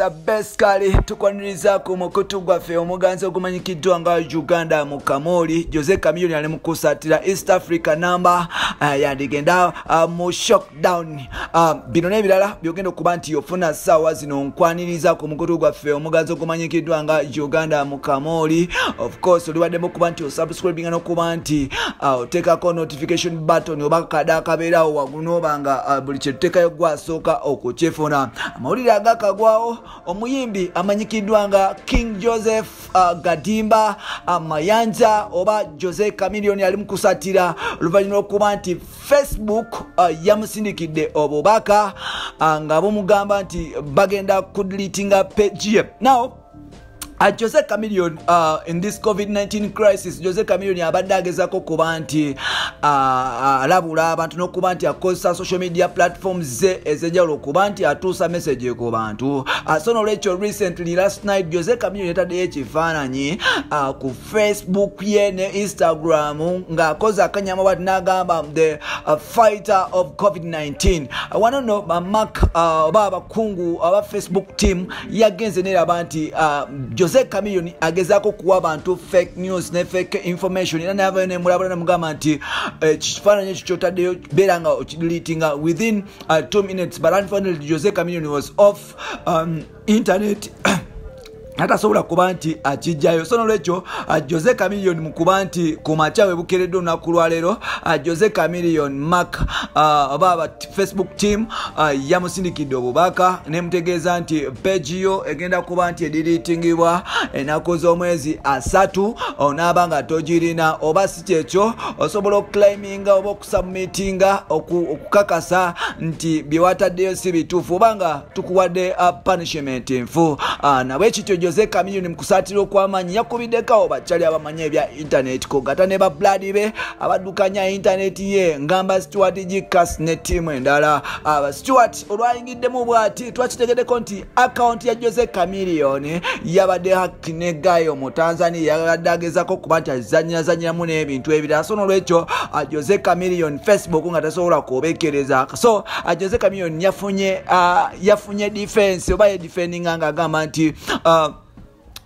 Basically tukwaniriza ku mukutu gwaffe omuganzi ogumanyikiddwa nga Uganda mu Kamoli. Jose Chameleone ali mu kusatira East Africa number yandigenda mu shockdown. Bino n'ebirala byogenda okuba nti ofuna ssaawa zino. Nkwaniriza ku mukutu gwaffe omuganzi ogumanyikiddwa nga Uganda mu Kamoli. Of course oliwaddemu okuba nti osubscribinga n'okuba nti oteekako notification button oba kada akabeerawo waggulu n'oba nga buli kyetuteekayo gwasooka okukyefuna. Amawulire agakagwawo, omuyimbi amanyikiddwa nga King Joseph Gadimba Mayanja oba Jose Chameleone ali mu kusatira oluvannyuma lw'okuba nti Facebook yamusindikidde obubaka nga bumugamba nti bagenda kudeletinga page ye. Now Jose Chameleone, in this COVID-19 crisis, Jose Chameleone abadde agezaako kuba nti alabula abantu n'okuba nti akozesa social media platforms ze ez'enjawulo okuba nti atuusa message ku bantu. So nolwekyo recently, last night, Jose Chameleone yataddeyo ekifaananyi ku Facebook ye ne Instagram ng'akoze akanyama bwati n'agamba, "The fighter of COVID-19." Wano nno bamark oba abakungu aba Facebook team yagenze neraba nti Jose Chameleone agezaako kuwa abantu fake news ne fake information, era navayo nemulabula nemugamba nti ekifaananyi ekyo kyotaddeyo beera nga okideletinga within 2 minutes. But unfortunately Jose Chameleone was off internet, atasobola kuba nti akijjayo. So nolwekyo Jose Chameleone mu kuba nti ku makya we bukeredde olunaku lwaleero, Jose Chameleone mark oba aba Facebook team yamusindikidde obubaka nemutegeeza nti page yo egenda kuba nti edeletingibwa ennaku z'omwezi 30 onaaba nga togirina, oba si kyekyo osobola okuclaiminga oba okusubmitinga okukakasa nti bye wataddeyo si bituufu oba nga tukuwadde punishment nfu. Nabwe kityo Jose Chameleone mu kusaatira okw'amaanyi yakubiddeko bakyali abamanyi ebya internet kogata ne babuladi be abaddukanya internet ye, ngamba Stuart Gcas ne ttiimu endala. Aba Stuart olwayingiddemu bw'ati twakitegeddeko nti akawunti ya Jose Chameleone yabadde hacked ne guy mu Tanzania yabadde agezako kuba nti azanyira n'ebintu ebirala. So nolwekyo Jose Chameleone Facebook nga tasobola kubekereza. So Jose Chameleone yafunye defense oba yedefendinga ng'agamba nti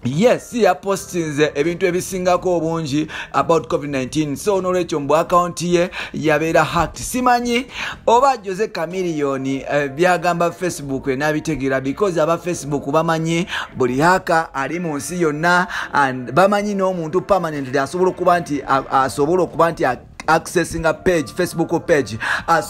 yes, yapostinze ebintu ebisingako obungi about COVID-19. So nolwekyo mbu akawunti ye yabeera hacked. Simanyi oba Jose Chameleone byagamba Facebook enabitegeera, because aba Facebook bamanyi buli hacker ali mu nsi yonna and bamanyi n'omuntu permanently asobola okuba nti asobola okuba nti accessinga page, Facebook page.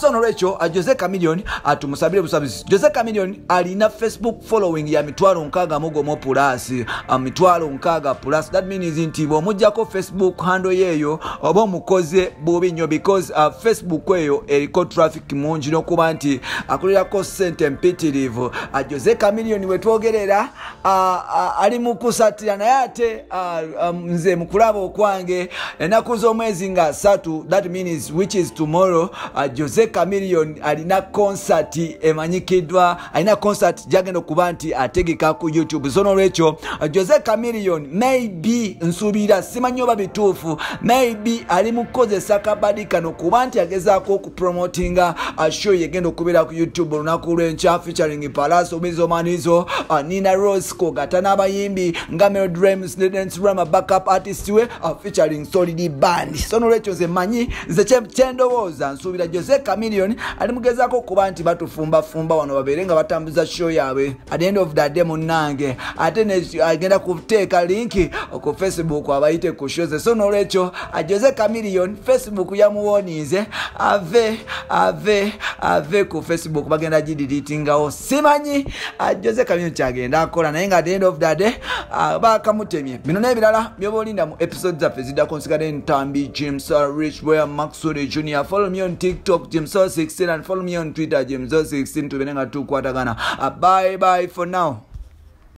So nolwekyo Jose Chameleone tumusabire busabizi. Jose Chameleone alina Facebook following ya 600,000 plus, 60,000 plus. That means nti bw'omugjako Facebook handle yeeyo oba omukoze bubi nnyo, because Facebook eyo eriko traffic mungi n'okuba nti akolerako sente mpitirivu. Jose Chameleone wetwogerera ali mu kusatira, naye ate nze mu kulaba okwange ennaku z'omwezi nga 3, that means which is tomorrow, Jose Chameleone alina concert emanyikiddwa, alina concert gyagenda okuba nti ategeka ku YouTube. So nolwekyo Jose Chameleone maybe, nsuubira, simanyi oba bituufu, maybe ali mu kukozesa kabadi kano kuba nti agezaako okupromotinga show yegenda okubeera ku YouTube olunaku lw'enkya, featuring Palaso, Mizo Manizo, Nina Rose, kogata n'abayimbi nga Mel Dreams ne Dance Rama, backup artist we, featuring Solid Band. So nolwekyo nze manyi, nze kyendowooza, nsuubira Jose Chameleone ali mugezaako okuba nti batufumbafumba wano babeere nga batambuza show yaabwe. At the end of the day, munnange, ate agenda kuteeka link ku Facebook abayite ku show ze. So nolwekyo Jose Chameleone Facebook yamuwoninze ave ku Facebook, bagenda gideletingawo. Simanyi Jose Chameleone kyagenda akola, naye nga at the end of the day bakamutemye. Bino n'ebirala byoba olinda mu episode zaffe ziddako. Nsigadde Ntambi James Rich Where Maxwell Junior. Follow me on TikTok, James 16, and follow me on Twitter, James 16. Tubere nga tukwatagana. Bye bye for now.